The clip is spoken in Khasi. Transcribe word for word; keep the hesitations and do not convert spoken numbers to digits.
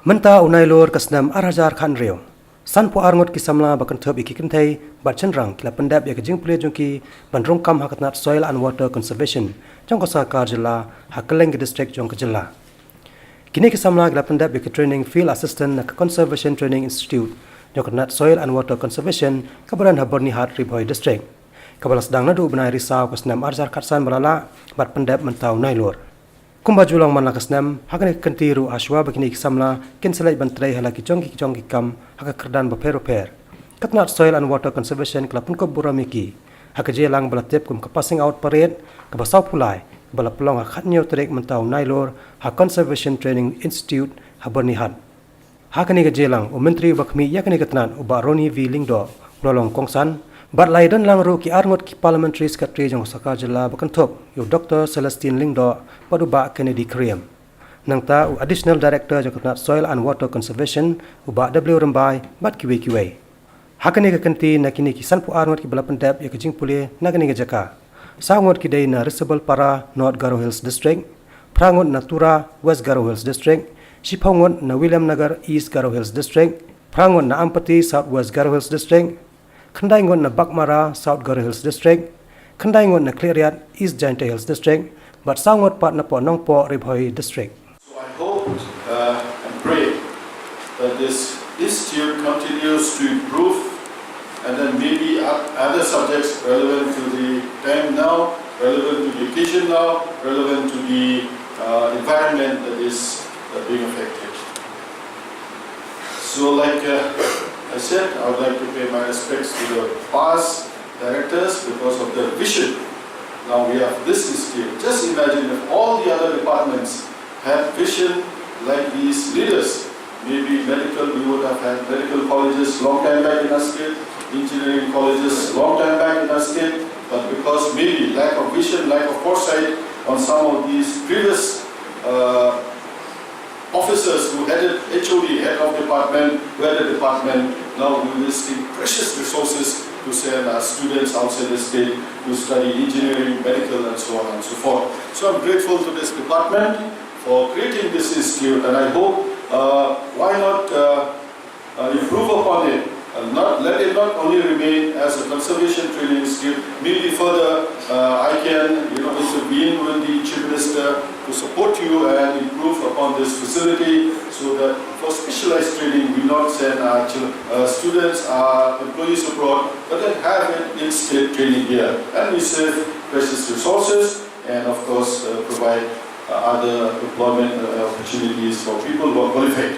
Mynta u Nailur ka snem ar hajar khathynriew, sanphew ar ngut ki samla ba kynthup ïa ki kynthei bad shynrang ki la pyndep ïa ka jingpule jong ki ban rung kam ha ka tnat Soil and Water Conservation jong ka sorkar jylla ha kylleng ki district jong ka jylla. Kine ki samla ki la pyndep ïa ka training Field Assistant na ka Conservation Training Institute jong ka tnat Soil and Water Conservation kaba don ha Byrnihat, Ri Bhoi District, kaba la sdang naduh u bnai Risaw ka snem ar hajar khatsan ba la lah bad pyndep mynta u Nailur. Kumba ju long man la ka snem, ha kane ka kynti ruh, hashwa ba kine ki samla kin sa leit ban trei ha la ki jong ki jong ki kam ha ka kyrdan bapher bapher, ka tnat Soil and Water Conservation ka la pynkup burom ïa ki ha ka jingïalang ba la tip kum ka Passing Out Parade kaba sawphew lai, kaba la pynlong ha ka khathynñiew tarik mynta u Nailur ha Conservation Training Institute ha Byrnihat. Ha kane ka jingïalang, u Myntri uba khmih ïa kane ka tnat, u Bah Ronnie V Lyngdoh, u la long kongsan, bad la ïadonlang ruh ki ar ngut ki Parliamentary Secretary jong ka sorkar jylla ba kynthup ïa u Doctor Celestine Lyngdoh bad u Bah Kennedy Khyriem. Nangta u Additional Director jong ka tnat Soil and Water Conservation, u Bah W Rymbai, bad kiwei kiwei. Ha kane ka kynti, na kine ki sanphew ar ngut kiba la pyndep ïa ka jingpule na kane ka jaka, saw ngut ki dei na Risabelpara, North Garo Hills District, phra ngut na Tura, West Garo Hills District, shiphew ngut na Williamnagar, East Garo Hills District, phra ngut na Ampati, South West Garo Hills District, khyndai ngut na Baghmara, South Garo Hills District, khyndai ngut na Khliehriat, East Jaintia Hills District, bad saw ngut pat na Nongpoh, Ri Bhoi District. So I hope, uh, and pray that this institute continues to improve, and then maybe o- other subjects relevant to the time now, relevant to the occasion now, relevant to the, uh, environment that is, uh, being affected. So, like, uh, I said, I would like to pay my respects to the past directors because of their vision. Now we have this institute. Just imagine if all the other departments had vision like these leaders. Maybe medical, we would have had medical colleges long time back in our state, engineering colleges long time back in our state, but because maybe lack of vision, lack of foresight on some of these previous, uh, officers who headed, H O D, head of department, who headed department, now we wasting precious resources to send our students outside the state to study engineering, medical, and so on and so forth. So I'm grateful to this department for creating this institute, and I hope, uh, why not, uh, uh, improve upon it. Uh, not, let it not only remain as a conservation training institute. Maybe further, uh, I can, you know, intervene with the Chief Minister to support you and improve upon this facility, so that for specialized training, we not send our chil- uh, students, our employees abroad, but then have it in state training here, and we save precious resources and, of course, uh, provide, uh, other employment, uh, opportunities for people who are qualified.